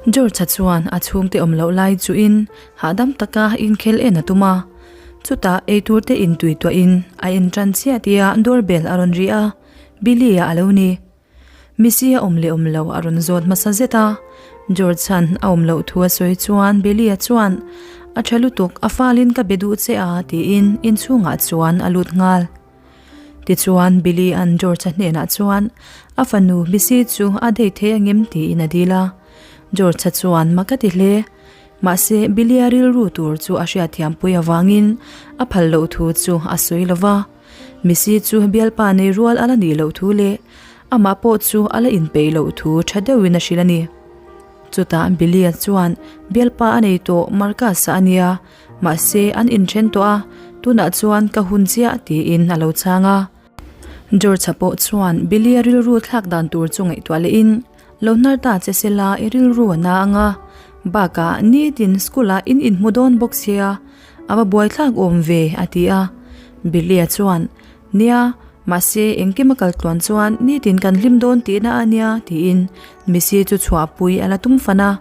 George-a chuan a chhungte awm loh lai chuhin hahdam taka inkhel en a tum a. Chutah eitur te intui tuahin a en tan chiah tia doorbell a rawn ri a, Billy-a a lo ni. Missy a awm leh awm lo a rawn zawt hmasa zet a, George-a'n a awm loh thu a sawi chuan Billy-a chuan, A tha lutuk, a falin ka be duh che a tiin inchhungah chuan a lut nghal. Tichuan Billy-a'n George-a hnenah chuan a fanu Missy chu a date thei angem tiin a dil a, George-a chuan mak a ti hle. Mahse Billy-a rilru tur chu a hriatthiampui avangin a phal loh thu chu a sawi lo va. Missy chu bialpa nei rual a la nih loh thu leh amah pawh chu a la inpeih loh thu tha deuhin a hrilh a ni. Chutah Billy-a chuan bialpa a nei tawh Marcus-a a nia, mahse an inthen tawh a, tunah chuan ka hun chiah tiin a lo chhang a. George-a pawh chuan Billy-a rilru thlak dan tur chu ngaihtuah lehin, Lo hnar ta che sela i rilru a na ang a, bakah nitin school-ah in inhmu dawn bawk sia, A va buaithlak awm ve, a ti a. Billy-a chuan, Nia, mahse engkim a kal tluan chuan nitin kan hlim dawn tihna a nia, tiin Missy chu chhuahpui a la tum fan a.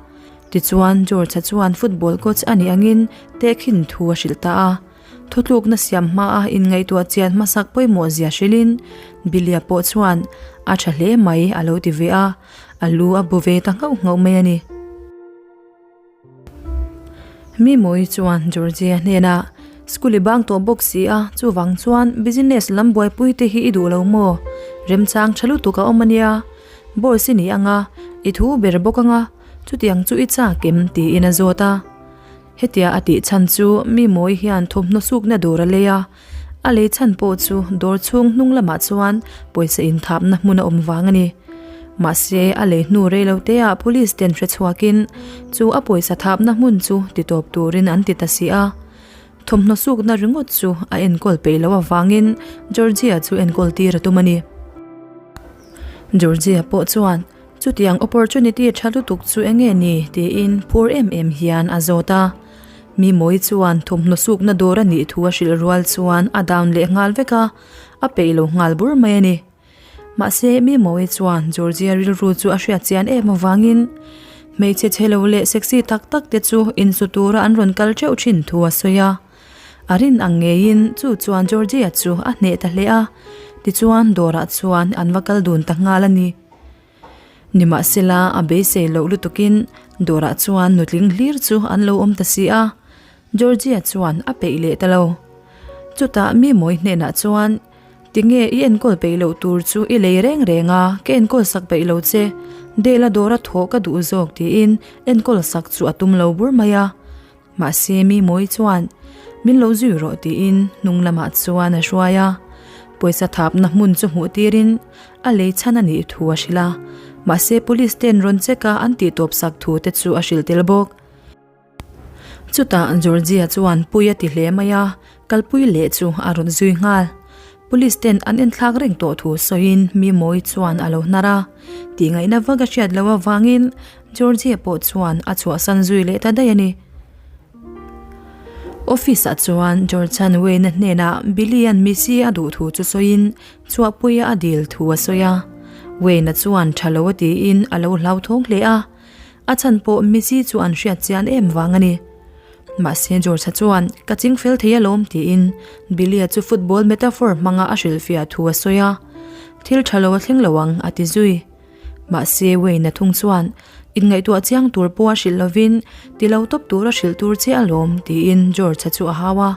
Tichuan George-a chuan football coach a nih angin tehkhin thu a hrilh ta a. Thutlukna siam hmaa inngaihtuah chian hmasak pawimawh zia hrilhin Billy-a pawh chuan, A tha hle mai, a lo ti ve a. A lu a bu ve ta nghauh nghauh mai a ni. Mimui chuan Georgia hnenah, School i bang tawh bawk si a, chuvang chuan business lam buaipui te hi i duh lo maw? Remchang tha lutuk a awm a nia. Boss i ni ang a, i thu ber bawk ang a, chutiang chu i chak em? tiin a zawt a. Hetia a tih chhan chu Mimui hian thawmhnaw sukna dawr a lei a, a lei chhan pawh chu dawr chhung hnung lamah chuan pawisa inthapna hmun a awm vang a ni. Mahse, a lei hnu rei lo te ah police ten hre chhuakin chu a pawisa thapna hmun chu ti tawp turin an ti ta si a. Thawmhnaw sukna ringawt chu a enkawl peih loh avangin Georgia chu enkawl tir a tum a ni. Georgia pawh chuan chutiang opportunity tha lutuk chu enge ni tiin phur em em hian a zawt a. Mi mawi chuan thawmhnaw sukna dawr a nih thu a hrilh rual chuan a down leh nghal vek a, a peih lo nghal bur mai a ni. Mahse mi mawi chuan Georgia rilru chu a hriat chian em avangin hmeichhe chhe lo leh sexy tak tak te chu insu tura an rawn kal teuh thin thu a sawi a. A rin ang ngeiin chu chuan Georgia chu a hneh ta hle a, tichuan dawrah chuan an va kal dun ta nghal a ni. Nimahsela a beisei loh lutukin dawrah chuan nutling hlir chu an lo awm ta si a, Georgia chuan a peih leh ta lo. Chutah mi mawi hnenah chuan, Tinge i enkawl peih loh tur chu i lei reng reng a, ka enkawl sak peih lo che, Dela dawra thawh ka duh zawk tiin enkawl sak chu a tum lo bur mai a. Mahse mi mawi chuan, Min lo zui rawh tiin hnung lamah chuan a hruai a. Pawisa thapna hmun chu hmuh tirin a lei chhan a nih thu a hrilh a. Mahse police ten rawn check a an tih tawp sak thu te chu a hrilh tel bawk. Chutah Georgia chuan pui a ti hle mai a, kalpui leh chu a rawn zui nghal. Police ten an enthlak reng tawh thu sawiin mi mawi chuan a lo hnar a. Tihngaihna vak a hriat loh avangin Georgia pawh chuan a chhuahsan zui leh ta daih a ni. Office ah chuan George-a'n Wayne-a hnenah Billy-a'n Missy a duh thu chu sawiin chhuahpuia a dil thu a sawi a. Wayne-a chuan tha lo a tiin a lo hlauthawng hle a. A chhan pawh Missy chu an hriat chian em vang a ni. Mahse George-a chuan ka ching fel thei alawm tiin Billy-a chu football metaphor hmanga a hrilhfiah thu a sawi a. Thil tha lo a thleng lo ang a ti zui. Mahse Wayne-a thung chuan inngaihtuah chiang tur pawha hrilh lovin ti lo tawp tura hrilh tur che alawm tiin George-a chu a hau a.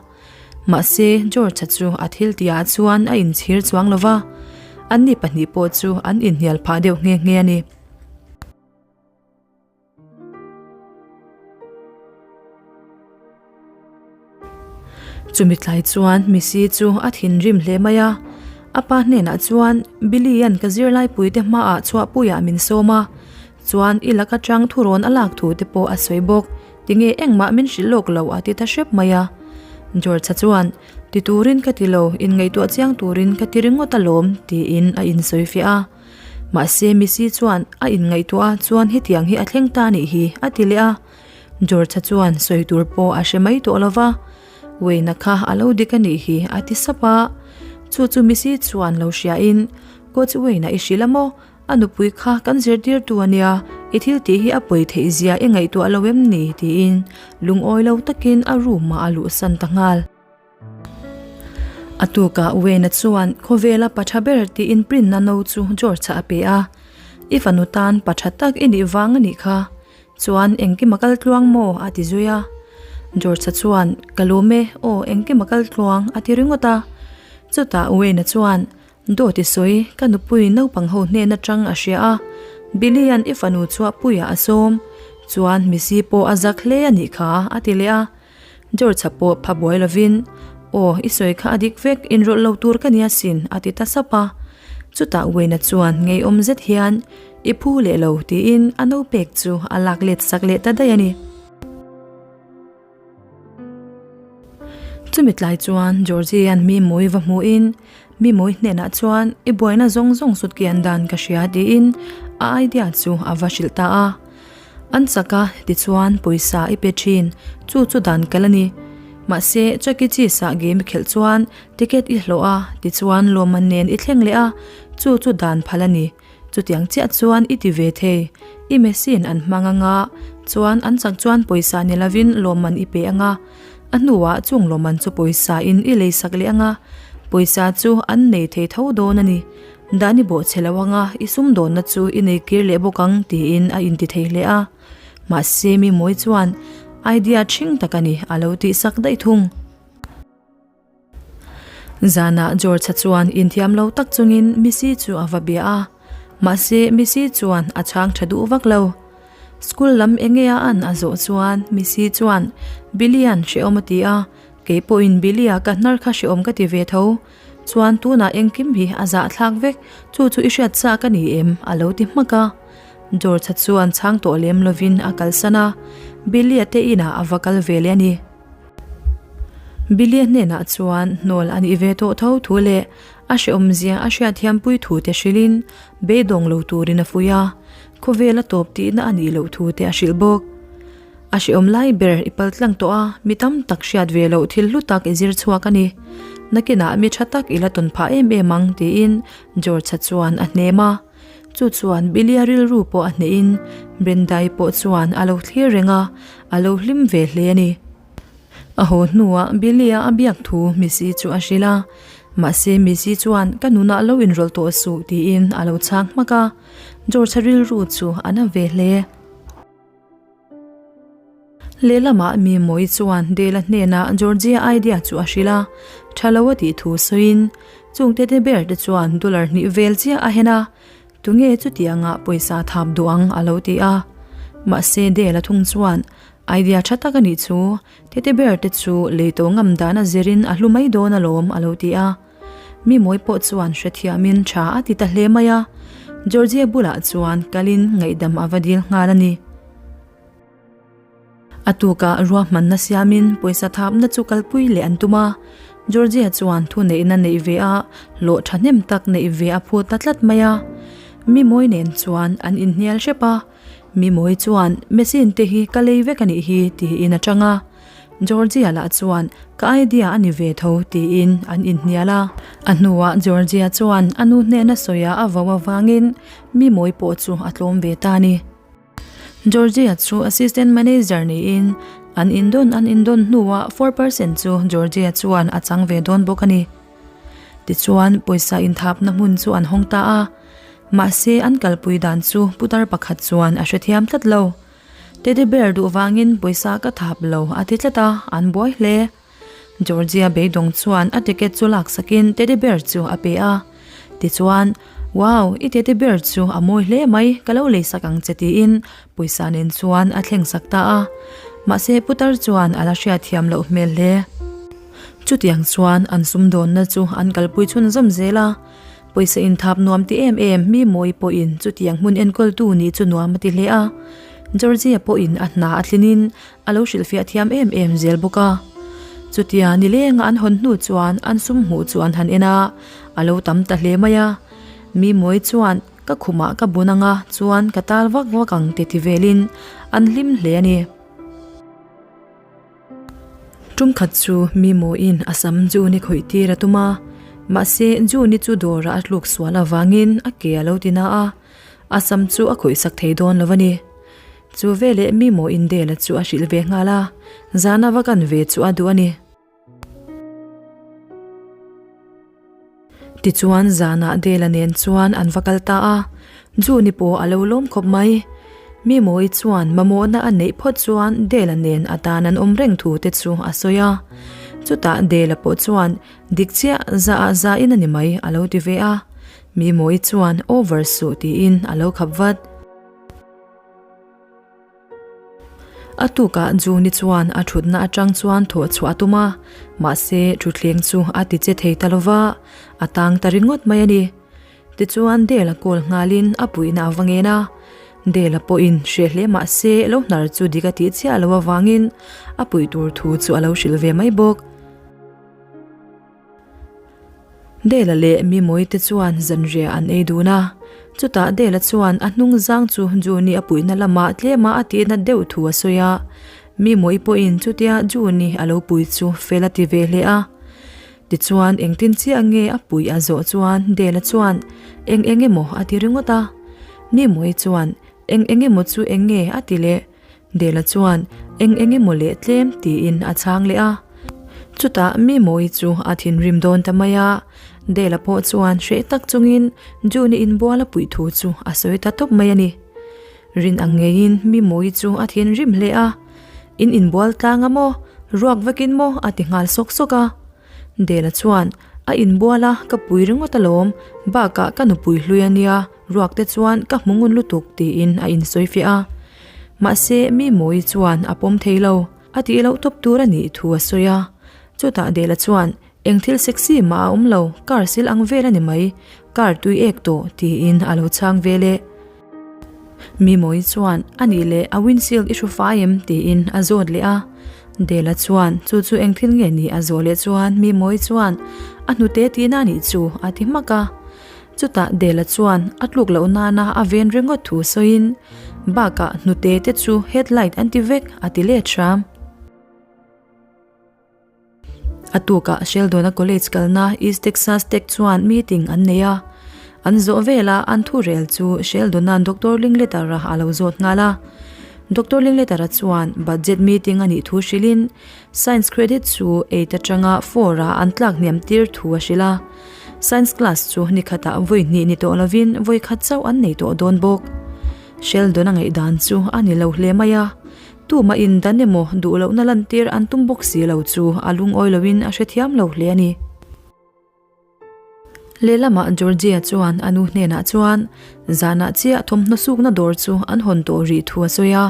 Mahse George-a chu a thil tihah chuan a inchhir chuang lo va, anni pahnih pawh chu an inhnial phah deuh nghe nghe a ni. Chumi tlai chuan Missy chu a thinrim hle mai a, a pa hnenah chuan Billy-a'n ka zirlaipuite hmaah chhuahpuiah min sawm a, chuan i lak atang thurawn a lak thu te pawh a sawi bawk, tinge engmah min hrilh lawk lo a ti ta hrep mai a. George-a chuan, Ti turin ka ti lo, inngaihtuah chiang turin ka ti ringawt alawm, tiin a insawifiah a. Mahse Missy chuan a inngaihtuah a chuan hetiang hi a thleng ta anih hi a ti leh a. George-a chuan sawi tur pawh a hre mai tawh lova, Wayne-a kha a lo dik anih hi a ti sap a. Chu chu Missy chuan lo hriain, Coach Wayne-a i hrilh a maw? A nupui kha kan zirtirtu ania, I thil tih hi a pawi theih zia i ngaihtuah lo em ni? tiin lungawi lo takin a room ah a luhsan ta nghal. A tukah Wayne-a chuan khawvela pa tha ber tiin print na no chu George-a a pe a, I fanu tan pa tha tak i nih vang a nih kha. Chuan engkim a kal tluang maw? a ti zui a. George-a chuan, Ka lawm e, aw engkim a kal tluang a ti ringawt a. Chutah Wayne-a chuan, Dawt i sawi, ka nupui naupang ho hnen atang a hria a, Billy-a'n i fanu chhuah puiah a sawm. Chuan Missy pawh a zak hle a nih kha a ti leh a. George-a pawh pha buai lovin, Aw, i sawi kha a dik vek, inrawlh lo tur ka nia sin, a ti ta sap a. Chutah Wayne-a chuan ngeiawm zet hian, I phu leh lo, tiin a no pek chu a lak let sak leh ta daih a ni. Chumi tlai chuan Georgie-a'n mi mawi va hmuhin, Mi mawi hnenah chuan i buaina zawng zawng sut kian dan ka hria, tiin a idea chu a va hrilh ta a. An chak a, tichuan pawisa i pe thin, chu chu dan kal a ni. Mahse, Chuck E. Cheese-ah game i khelh chuan ticket i hlawh a, tichuan lawmman nen i thleng leh a, chu chu dan phal a ni. Chutiang chiah chuan i ti ve thei. I machine an hmang anga, chuan an chak chuan pawisa ni lovin lawmman i pe anga, a hnuah chung lawmman chu pawisa in i lei sak leh anga, pawisa chu an nei thei tho dawn a ni. Dan i bawh che lo anga i sumdawnna chu i nei kir leh bawk ang tiin a inti thei hle a. Mahse mi mawi chuan idea ṭhing tak a ni a lo tih sak daih thung. Zanah George-a chuan inthiam lo tak chungin Missy chu a va bia a. Mahse Missy chuan a chhang ṭha duh vak lo. School lam eng nge a an a zawh chuan Missy chuan Billy-a'n hrehawm a ti a, kei pawhin Billy-a ka hnar kha hrehawm ka ti ve tho. Chuan tunah engkim hi a zahthlak vek, chu chu i hriat chak a ni em? a lo ti hmak a. George-a chuan chhang tawh lem lovin a kalsan a, Billy-a te inah a va kal ve leh a ni. Billy-a hnenah chuan hnawl a nih ve tawh tho thu leh a hrehawmzia a hriatthiampui thu te hrilhin beidawng lo turin a fuih a, khawvel a tawp tihna a nih loh thu te a hrilh bawk. A hrehawm lai ber i pal tlang tawh a, mi tam tak hriat ve loh thil hlu tak i zir chhuak a ni. Nakinah mi tha tak i la tawn phah em em ang tiin George-a chuan a hnem a. Chu chuan Billy-a rilru pawh a hnehin Brenda-i pawh chuan a lo thlir reng a, a lo hlim ve hle a ni. A haw hnuah Billy-a a biak thu Missy chu a hrilh a, mahse Missy chuan ka nunah lo inrawlh tawh suh tiin a lo chhang hmak a, George-a rilru chu a na ve hle. Lehlamah mi Mawi chuan Dela hnenah Georgia idea chu a hrilh a, tha lo a tih thu sawiin chung tete ber te chuan dollar hnih vel chiah a hen a, tunge chutianga pawisa thap duh ang a lo ti a. Mahse Dela thung chuan idea tha tak a nih chu, tete ber te chu lei to ngam dan a zirin a hlu mai dawn alawm a lo ti a. Mi mawi pawh chuan hrethiamin tha a ti ta hle mai a, Georgia bulah chuan kalin ngaihdam a va dil nghal a ni. A tukah ruahmanna siamin pawisa thapna chu kalpui leh an tum a, Georgia chuan thuneihna neih ve a, hlawh thahnem tak neih ve a phut ta tlat mai a. Mi mawi nen chuan an inhnial hrep a, Mi mawi chuan machine te hi ka lei vek a nih hi tiin a chang a. Georgia lah chuan ka idea a ni ve tho tiin an inhnial a. A hnuah Georgia chuan a nu hnena sawia a vo avangin mi mawi pawh chu a tlawm ve ta a ni. Georgia chu assistant manager niin an indawn an indawn hnuah 4% chu Georgia chuan a chang ve dawn bawk a ni. Tichuan pawisa inthapna hmun chu an hawng ta a, mahse an kalpui dan chu putar pakhat chuan a hrethiam tlat lo. Teddy bear duh vangin pawisa ka thap lo a ti tlat a, an buai hle. Georgia beidawng chuan a ticket chu lak sakin teddy bear chu a pe a. Tichuan, Wow, i teddy bear chu a mawi hle mai, ka lo lei sak ang che tiin pawisa nen chuan a thleng sak ta a. Mahse putar chuan a la hriatthiam loh hmel hle. Chutiang chuan an sumdawnna chu an kalpui chhunzawm zel a. Pawisa inthap nuam ti em em mi mawi pawhin chutiang hmun enkawltu nih chu nuam a ti hle a. Georgia pawhin a hna a tlinin a lo hrilhfiah thiam em em zel bawk a. Chutia nilenga an hawn hnu chuan an sum hmuh chu an han en a, a lo tam ta hle mai a. Mi mawi chuan ka khumah ka bun anga chuan ka tal vak vak ang ti ti velin an hlim hle a ni. Tumkhat chu mi mawiin a sam June-i khawih tir a tum a, mahse June-i chu dawrah a tluk sual avangin a ke a lo ti na a. A sam chu a khawihsak thei dawn lo a ni. Chu veleh mi mawiin Dela chu a hrilh ve nghal a, zana va kan ve chu a duh a ni. Tichuan zanah Dela nen chuan an va kal ta a, Juni pawh a lo lawm khawp mai. Mi mawi chuan mamawhna a neih phawt chuan Dela nen a tan an awm reng thu te chu a sawi a. Chutah Dela pawh chuan dik chiah za ah za in a ni mai a lo ti ve a. Mi mawi chuan over suh tiin a lo khap vat. A tukah Juni chuan a thutna atang chuan thawh chhuah a tum a, mahse thutthleng chu a ti che thei ta lova, a tang ta ringawt mai a ni. Tichuan Dela kawl nghalin a puihna a va ngen a, Dela pawhin hreh hle mahse lo hnar chu dik a tih chiah lo avangin a puih tur thu chu a lo hrilh ve mai bawk. Dela leh Mimawii te chuan zanriah an ei dun a, chutah Dela chuan a hnung zang chu Juni a puihna lamah tlema a tihna deuh thu a sawi a, Mimawii pawhin chutia Juni a lo pui chu fel a ti ve hle a. Tichuan engtin chiah nge a puih a zawh chuan Dela chuan eng eng emaw a ti ringawt a, Mimawii chuan eng eng emaw chu eng nge a ti leh. Dela chuan eng eng emaw leh tlem tiin a chhang leh a. Chutah mi mawi chu a thinrim dawn ta mai a, Dela pawh chuan hreh tak chungin June-i inbual a puih thu chu a sawi ta tawp mai a ni. Rin ang ngeiin mi mawi chu a thinrim hle a, In inbual tlang a maw? Ruak vekin maw? a ti nghal sawk sawk a. Dela chuan, A inbual a, ka pui ringawt alawm, bakah ka nupui hlui a nia, ruak te chuan ka hmu ngun lutuk tiin a insawi fiah a. Mahse, mi mawi chuan a pawm thei lo, a tih loh tawp tur a nih thu a sawi a. Chutah Dela chuan, Eng thil sexy mah a awm lo, car sil ang vel a ni mai, car tui ek tawh tiin a lo chhang ve leh. Mimawii chuan, A nih leh, a windshield i hru fai em? tiin a zawt leh a. Dela chuan, Chu chu eng thil nge ni? a zawh leh chuan Mimawii chuan, A hnute tihna a nih chu, a ti hmak a. Chutah Dela chuan a tluk loh nana a ven ringawt thu sawiin, Bakah hnute te chu headlight an ti vek, a ti let hram. A tukah Sheldon-a college kalna East Texas Tech chuan meeting an nei a. An zawh velah an thurel chu Sheldon-a'n Doctor Lingletter-a a lo zawt nghal a. Doctor Lingletter-a chuan budget meeting a nih thu hrilhin Science credit chu eight atanga four-a an tlak hniam tir thu a hrilh a. Science class chu nikhatah vawi hnih ni tawh lovin vawi khat chauh an nei tawh dawn bawk. Sheldon-a ngaihdan chu a ni lo hle mai a. Tumah in dan emaw duh lohna lantir an tum bawk si lo chu a lungawi loin a hrethiam lo hle a ni. Lehlamah Georgia chuan a nu hnenah chuan zanah chiah thawmhnaw sukna dawr chu an hawn tawh rih thu a sawi a.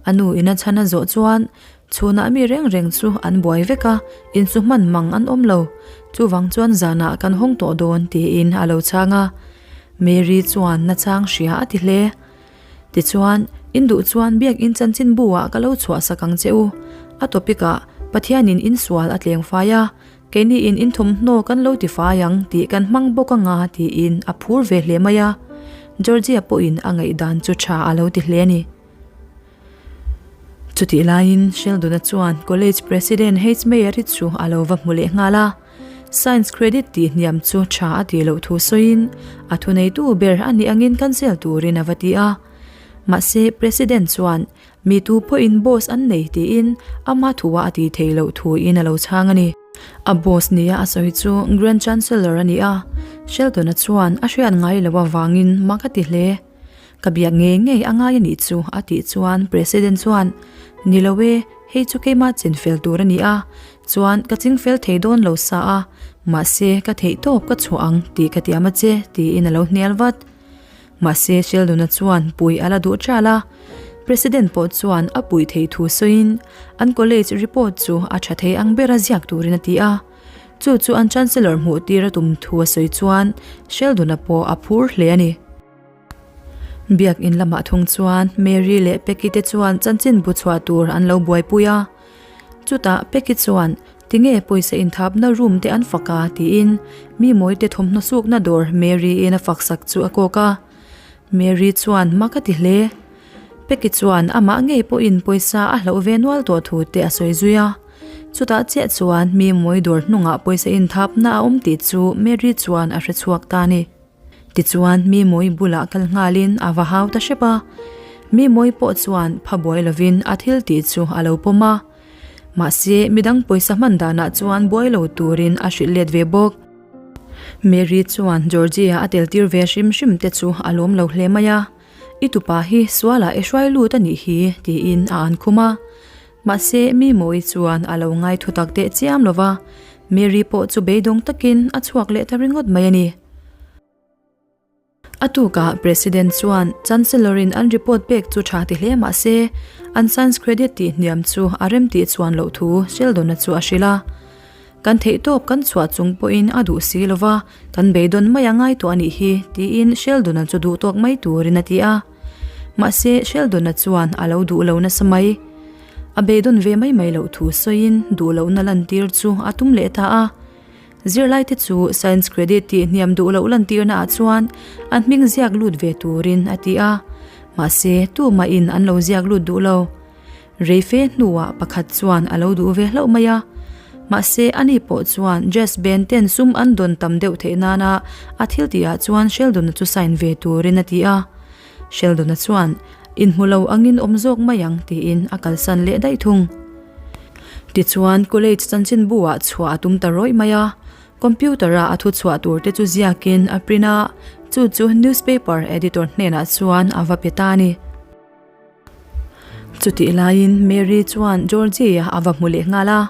A nu in a chhan a zawh chuan chhunah mi reng reng chu an buai vek a, insu hman mang an awm lo. Chuvang chuan zanah kan hawng tawh dawn tiin a lo chhang a. Mary chuan nachang hria a ti hle. Tichuan, in duh chuan biakinn chanchinbu ah ka lo chhuah sak ang che u. A topic ah, Pathianin in sual a tleng fai a, keini in in thawmhnaw kan lo ti fai ang tih kan hmang bawk anga tiin a phur ve hle mai a. Georgia pawhin a ngaihdan chu tha a lo ti hle a ni. Chutih laiin Sheldon-a chuan College President H. Mayer-i chu a lo va hmu leh nghal a. Science credit tih hniam chu tha a tih loh thu sawiin a thuneitu ber a nih angin cancel turin a va ti a. Mahse, President chuan mi tu pawhin boss an nei tiin ama thua a tih theih loh thuin a lo chhang a ni. A boss nia a sawi chu Grand Chancellor a ni a, Sheldon-a chuan a hriat ngai loh avangin mak a ti hle. Ka biak ngei ngei a ngai a nih chu a tih chuan President chuan, Ni lo e, hei chu keimah chinfel tur a ni a, chuan ka chingfel thei dawn lo sa a, mahse ka theih tawp ka chhuah ang tih ka tiam a che tiin a lo hnial vat. Mahse Sheldon-a chuan pui a la duh ṭal a, President pawh chuan a puih theih thu sawiin an college report chu a ṭha thei ang bera ziak turin a ti a, chu chu an Chancellor hmuh tir a tum thu a sawi chuan Sheldon-a pawh a phur hle a ni. Biak in lamah thung chuan Mary leh Peki te chuan chanchin bu chhuah tur an lo buaipui a. Chutah Peki chuan, Tinge pawisa inthapna room te an fak a? tiin mi mawite thawmhnaw sukna dawr Mary in a fak sak chu a kawk a. Mary chuan mak a ti hle. Peki chuan amah ngei pawhin pawisa a hlauh ve nual tawh thu te a sawi zui a. Chutah chiah chuan mi mawi dawr hnungah pawisa inthapna a awm tih chu Mary chuan a hre chhuak ta a ni. Tichuan Mimawii bulah kal nghalin a va hau ta hrep a. Mimawii pawh chuan pha buai lovin a thil tih chu a lo pawm a. Mahse midang pawisa hman danah chuan buai lo turin a hrilh let ve bawk. Mary chuan Georgia a tel tir ve hrim hrim te chu a lawm lo hle mai a. I tupa hi sualah i hruai lut a nih hi tiin a an khum a. Mahse Mimawii chuan a lo ngai thutak teh chiam lo va, Mary pawh chu beidawng takin a chhuak leh ta ringawt mai a ni. A tukah President chuan Chancellor-in an report pek chu tha ti hle mah se, an science credit tih hniam chu a rem tih chuan loh thu Sheldon-a chu a hrilh a. Kan theihtawp kan chhuah chung pawhin a duh si lo va, kan beidawn mai a ngai tawh a nih hi, tiin Sheldon-a chu duh tawk mai turin a ti a. Mahse, Sheldon-a chuan a lo duh lo nasa mai. A beidawn ve mai mai loh thu sawiin duh lohna lantir chu a tum leh ta a. Zirlaite chu Science Credit tih hniam duh loh lantirna ah chuan an hming ziak lut ve turin a ti a, mahse tumahin an lo ziak lut duh lo. Reife hnuah pakhat chuan a lo duh ve hlauh mai a, mahse ani pawh chuan Jazz Band ten sum an dawn tam deuh theih nana a thil tihah chuan Sheldon-a chu sign ve turin a ti a. Sheldon-a chuan, Inhmu lo angin awm zawk mai ang tiin a kalsan leh daih thung. Tichuan, college chanchinbu-ah chhuah a tum ta rawih mai a, computer-a a thu chhuah tur te chu ziakin a print a, chu chu newspaper editor hnenah chuan a va pe ta a ni. Chutih laiin Mary chuan Georgie-a a va hmu leh nghal a,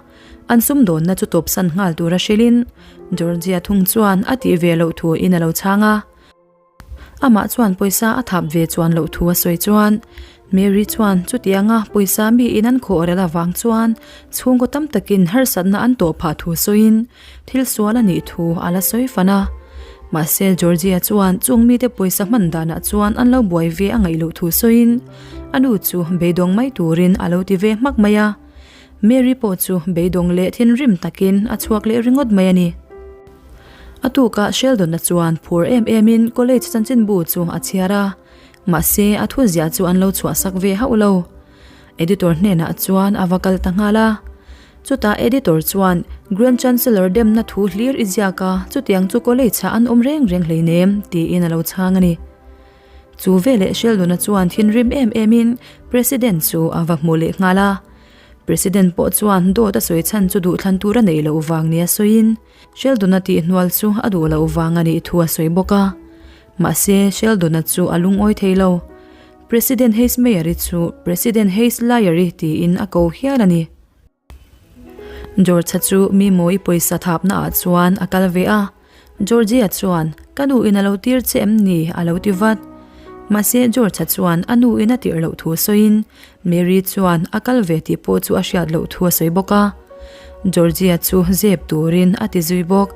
an sumdawnna chu tawpsan nghal tura hrilhin Georgie-a thung chuan a tih ve loh thuin a lo chhang a. Amah chuan pawisa a thap ve chuan loh thu a sawi chuan Mary chuan chutianga pawisa mi in an khawh rel avang chuan chhungkaw tam takin harsatna an tawh phah thu sawiin thil sual a nih thu a la sawi fan a. Mahse Georgia chuan chung mite pawisa hman danah chuan an lo buai ve a ngaih loh thu sawiin a nu chu beidawng mai turin a lo ti ve hmak mai a. Mary pawh chu beidawng leh thinrim takin a chhuak leh ringawt mai a ni. A tukah Sheldon-a chuan phur em emin college chanchinbu chu a chhiar a, mahse a thuziah chu an lo chhuahsak ve hauh lo. Editor hnenah chuan a va kal ta nghal a. Chutah editor chuan, Grand Chancellor demna thu hlir i ziak a, chutiang chu college-ah an awm reng reng hleinem, tiin a lo chhang a ni. Chu veleh Sheldon-a chuan thinrim em emin President chu a va hmu leh nghal a. President pawh chuan dawt a sawi chhan chu duhthlan tur a neih loh vang nia sawiin Sheldon-a tihhnual chu a duh loh vang a nih thu a sawi bawk a. Mahse, Sheldon-a chu a lungawi thei lo. President Heismeyer-i chu President Heislier-i tiin a ko hial a ni. George-a chu mi mawi pawisa thapna ah chuan a kal ve a. Georgie-a chuan, Ka nu in a lo tir che em ni? a lo ti vat. Mahse George-a chuan a nu in a tirh loh thu sawiin Mary chuan a kal ve tih pawh chu a hriat loh thu a sawi bawk a. Georgie-a chu zep turin a ti zui bawk.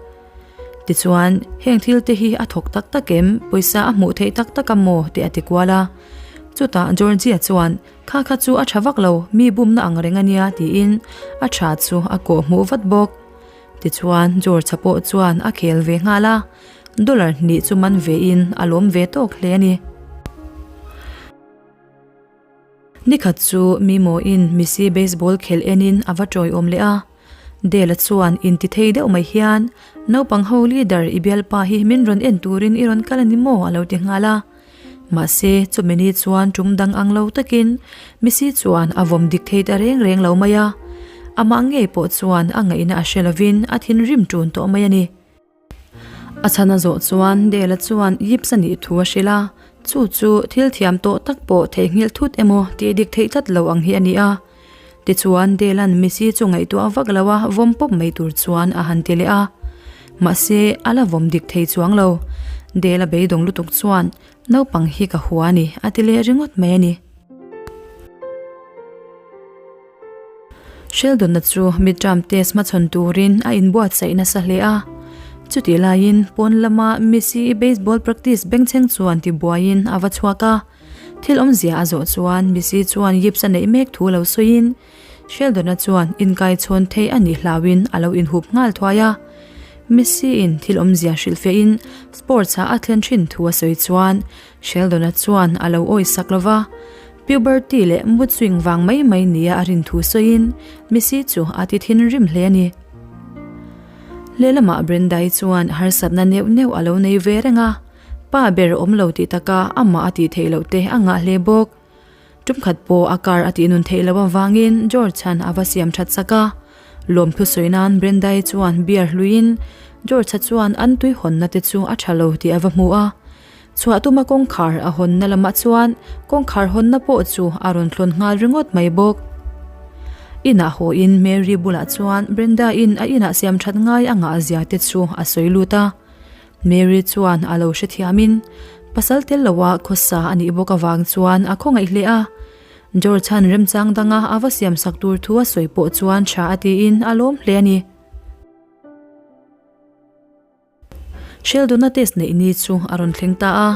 Tichuan, heng thil te hi a thawk tak tak em? Pawisa a hmuh theih tak tak a maw? tih a ti kual a. Chutah Georgie-a chuan, Kha kha chu a tha vak lo, mi bumna ang reng a nia tiin a tha chu a kawh hmuh vat bawk. Tichuan George-a pawh chuan a khel ve nghal a, dollar hnih chu man vein a lawm ve tawk hle a ni. Nikhat chu Mimo-in Missy baseball khelh enin a va tawiawm leh a, Dela chuan inti thei deuh mai hian naupang ho leader i bialpa hi min rawn en turin i rawn kal a ni maw a lo ti nghal a. Mahse, chumi ni chuan tum dang ang lo takin Missy chuan a vawm dik thei ta reng reng lo mai a. Amah ngei pawh chuan a ngaihna a hre lovin a thinrim ṭun tawh mai a ni. A chhan a zawh chuan Dela chuan yips a nih thu a hrilh a, chu chu thil thiam tawh tak pawh theihnghilh thut emaw tih dik theih tlat lo ang hi a ni a. Tichuan Dela'n Missy chu ngaihtuah vak lo a vawm pawp mai tur chuan a han ti leh a. Mahse, a la vawm dik thei chuang lo. Dela beidawng lutuk chuan, Naupang hi ka hua a ni, a ti leh ringawt mai a ni. Sheldon-a chu midterm test hmachhawn turin a inbuatsaih nasa hle a. Chutih laiin pawn lama Missy-i baseball practice bengchheng chuan tibuaiin a va chhuak a. Thil awmzia a zawh chuan Missy chuan yips a neih mek thu lo sawiin Sheldon-a chuan inkaichhawn thei a nih hlauhin a lo inhup nghal thuai a. Missy-in thil awmzia hrilhfiahin sports-ah a thlen thin thu a sawi chuan Sheldon-a chuan a lo awisak lo va. Puberty leh mood swing vang mai mai nia a rin thu sawiin Missy chu a ti thinrim hle a ni. Lehlamah Brenda-i chuan harsatna neuh neuh a lo nei ve reng a. Pa ber awm lo tih taka amah a tih theih loh te a ngah hle bawk. Tumkhat pawh a car a tih nun theih loh avangin George-a'n a va siam that sak a. Lawmthu sawi nan Brenda-i chuan beer hluiin George-a chuan an tui hawnna te chu a tha lo tih a va hmu a. Chhuah tuma kawngkhar a hawnna lamah chuan kawngkhar hawnna pawh chu a rawn thlawn nghal ringawt mai bawk. Inah hawiin Mary bulah chuan Brenda-in a inah siam that ngai a ngah zia te chu a sawi lut a. Mary chuan a lo hrethiamin pasal tel loa khawsa a nih bawk avang chuan a khawngaih hle a. George-a'n remchang danga a va siamsak tur thu a sawi pawh chuan tha a tiin a lawm hle a ni. Sheldon-a test neih ni chu a rawn thleng ta a,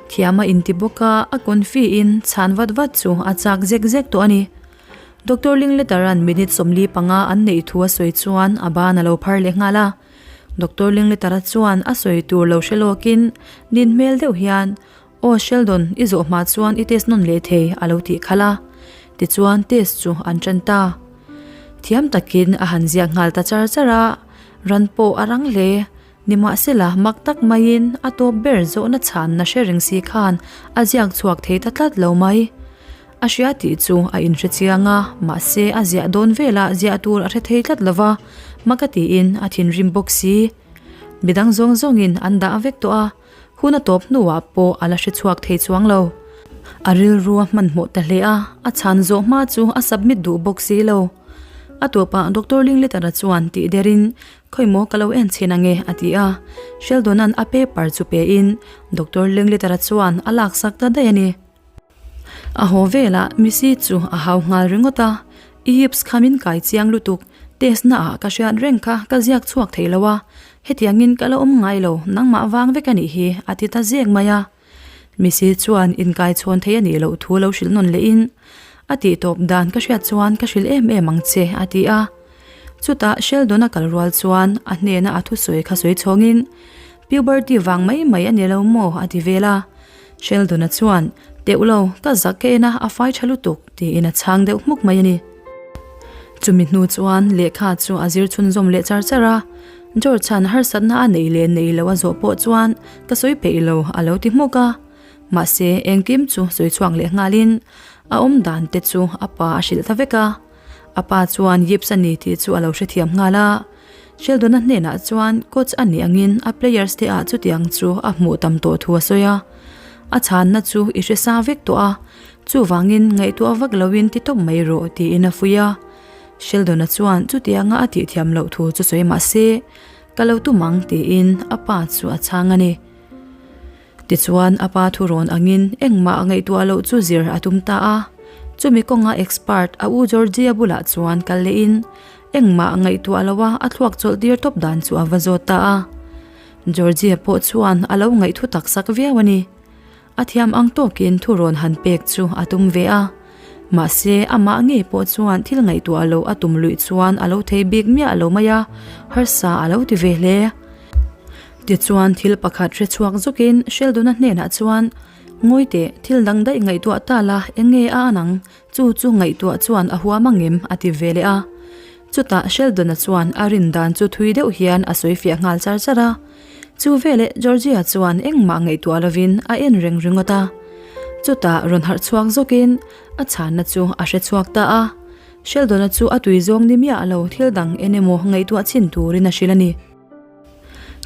thiam a inti bawk a, a confi in chhan vat vat chu a chak zek zek tawh a ni. Doctor Lingleter-a'n minute 45 an neih thu a sawi chuan a ban a lo phar leh nghal a. Doctor Lingletara chuan a sawi tur lo hre lawkin nin hmel deuh hian, Aw Sheldon, i zawh hma chuan i test nawn leh thei a lo tih khalh a. Tichuan test chu an tan ta. Thiam takin a han ziak nghal ta char char a, ran pawh a rang hle. Nimahsela mak tak maiin a tawp ber zawhna chhanna hre reng si khan a ziak chhuak thei ta tlat lo mai. A hria tih chu a inhre chiang a, mahse a ziah dawn velah ziah tur a hre thei tlat lo va, mak a tiin a thinrim bawk si. Midang zawng zawngin an dah vek tawh a, hun a tawp hnuah pawh a la hre chhuak thei chuang lo. A rilru a hmanhmawh ta hle a, a chhan zawh hma chu a submit duh bawk si lo. A tawpah Doctor Lingletara chuan tih derin, Khawimaw ka lo en chhin ange a ti a, Sheldon-a'n a paper chu pein Doctor Lingletara chuan a laksak ta daih a ni. A haw velah Missy chu a hau nghal ringawt a, Ips kha min kai chiang lutuk, test na ah ka hriat reng kha ka ziak chhuak thei lo a, hetiangin ka la awm ngai lo, nangmah vang vek a nih hi a ti ta zek mai a. Missy chuan inkai chhawn thei a nih loh thu lo hrilh nawn lehin, A tih tawp dan ka hriat chuan ka hrilh em em ang che a ti a. Chutah Sheldon a kal rual chuan a hnena a thusawi kha sawi chhawngin, Puberty vang mai mai a ni lo maw a ti vel a. Sheldon-a chuan, Teuh lo, ka zak ka en a, a fai tha lutuk, tiin a chhang deuh hmuk mai a ni. Chumi hnu chuan lehkha chu a zir chhunzawm leh char char a, George-a'n harsatna a nei leh nei lo a zawh pawh chuan ka sawi peih lo a lo ti hmuk a. Mahse, engkim chu sawi chhuak leh nghalin a awm dan te chu a pa a hrilh ta vek a. A pa chuan Gibbs a ni tih chu a lo hrethiam nghal a. Sheldon-a hnenah chuan coach a nih angin a players te ah chutiang chu a hmuh tam tawh thu a sawi a. A chhanna chu i hre sa vek tawh a, chuvangin ngaihtuah vak loin ti tawp mai rawh tiin a fuih a. Sheldon-a chuan chutianga a tihthiam loh thu chu sawi mah se, Ka lo tum ang tiin a pa chu a chhang a ni. Tichuan a pa thurawn angin engmah a ngaihtuah loh chu zir a tum ta a. Chumi kawnga expert a u Georgie-a bulah chuan kal lehin engmah a ngaihtuah loh a, a thluak chawlh tir tawp dan chu a va zawt ta a. Georgie-a pawh chuan a lo ngaihthu tak sak viau a ni. A thiam ang tawkin thurawn han pek chu a tum ve a. Mahse amah ngei pawh chuan thil ngaihtuah loh a tum luih chuan a lo thei bik miah lo mai a, harsa a lo ti ve hle. Tichuan thil pakhat hre chhuak zukin Sheldon-a hnenah chuan, Ngawi teh, thil dang daih ngaihtuah ta la, eng nge a an ang? Chu chu ngaihtuah chuan a huam ang em? a ti ve leh a. Chutah Sheldon-a chuan a rin dan chu thui deuh hian a sawi fiah nghal char char a. Chu veleh Georgia chuan engmah ngaihtuah lovin a en reng ringawt a. Chutah rawn harh chhuak zawkin a chhanna chu a hre chhuak ta a. Sheldon-a chu a tui zawng ni miah lo thil dang en emaw ngaihtuah chhin turin a hrilh a ni.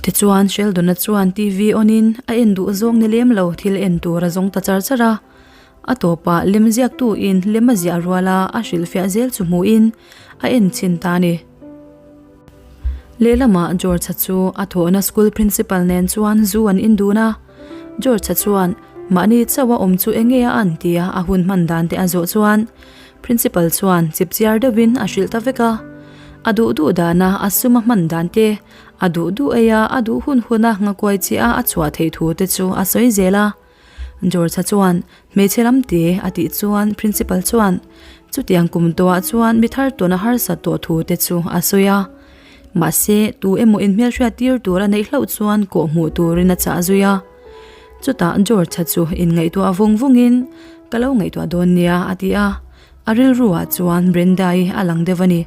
Tichuan Sheldon-a chuan TV on in a en duh zawng ni lem lo thil en tur a zawng ta char char a. A tawpah lem ziaktu in lem a ziah rual a, a hrilhfiah zel chu hmuhin a en chhin ta a ni. Lehlamah George-a chu a thawhna school principal nen chuan zu an in dun a. George-a chuan mahni chauh a awm chu eng nge a an tia a hun hman dan te a zawh chuan Principal chuan chipchiar deuhin a hrilh ta vek a. A duh duh dana a sum a hman dan te, a duh duh ei a, a duh hun huna ngakuai chiah a a chhuah theih thu te chu a sawi zel a. George-a chuan, Hmeichhe lam te a tih chuan Principal chuan chutiang kum tawhah chuan mi thar tawn a harsat tawh thu te chu a sawi a. Mahse, tu emaw inhmelhriat tir tur a neih hlauh chuan kawh hmuh turin a chah zui a. Chutah George-a chu inngaihtuah vung vungin, Ka lo ngaihtuah dawn nia a ti a, a rilruah chuan Brenda-i a lang deuh a ni.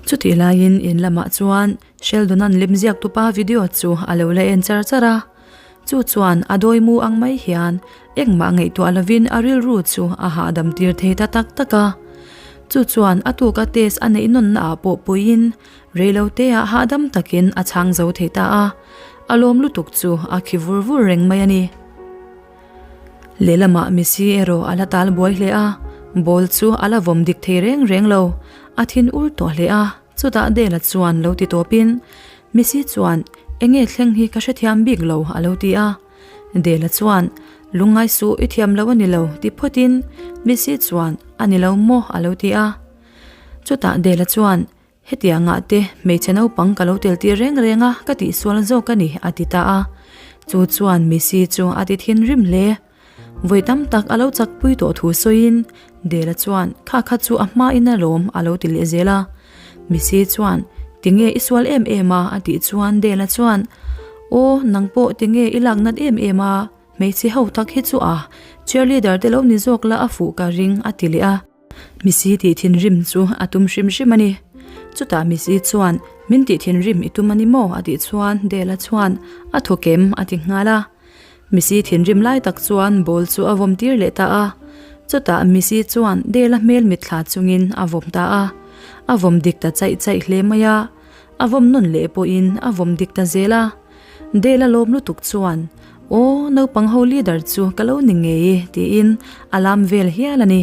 Chutih laiin in lamah chuan Sheldon-a'n lemziak tupa video chu a lo la en char char a. Chu chuan a dawi mu ang mai hian engmah ngaihtuah lovin a rilru chu a hahdam tir thei ta tak tak a. Chu chuan a tuka test a neih nawnna ah pawh puiin reiloteah hahdam takin a chhang zo thei ta a. A lawm lutuk chu a khi vur vur reng mai a ni. Lehlamah Missy erawh a la tal buai hle a, ball chu a la vawm dik thei reng reng lo. A thin ur tawh hle a, chutah Dela chuan lo ti tawpin Missy chuan enge thleng hi ka hrethiam bik lo a lo ti a. Dela chuan Lungngai suh i thiam lo a ni lo ti phawtin Missy chuan a ni lo maw a lo ti a. Chutah Dela chuan Hetiangah te hmeichhe naupang ka lo tel tir reng reng a, ka tihsual zawk a ni, a ti ta a. Chu chuan Missy chu a ti thinrim hle. Vawi tam tak a lo chakpui tawh thu sawiin Dela chuan kha kha chu a hmain a lawm a lo ti leh zel a. Missy chuan Tinge i sual em em a? a tih chuan Dela chuan Aw, nang pawh tinge i lak nat em em a? Hmeichhe ho tak hi chu a cheerleader te lo ni zawk la a fuh ka ring a ti leh a. Missy tih thinrim chu a tum hrim hrim a ni. Chutah Missy chuan, Min tih thinrim i tum a ni maw? a tih chuan Dela chuan, A thaw kem a ti nghal a. Missy thinrim lai tak chuan ball chu a vawm tir leh ta a. Chutah Missy chuan Dela hmel mitthla chungin a vawm ta a. A vawm dik ta chaih chaih hle mai a. A vawm nawn leh pawhin a vawm dik ta zel a. Dela lawm lutuk chuan, Aw, naupang ho leader chu ka lo ni ngei e, tiin a lam vel hial a ni.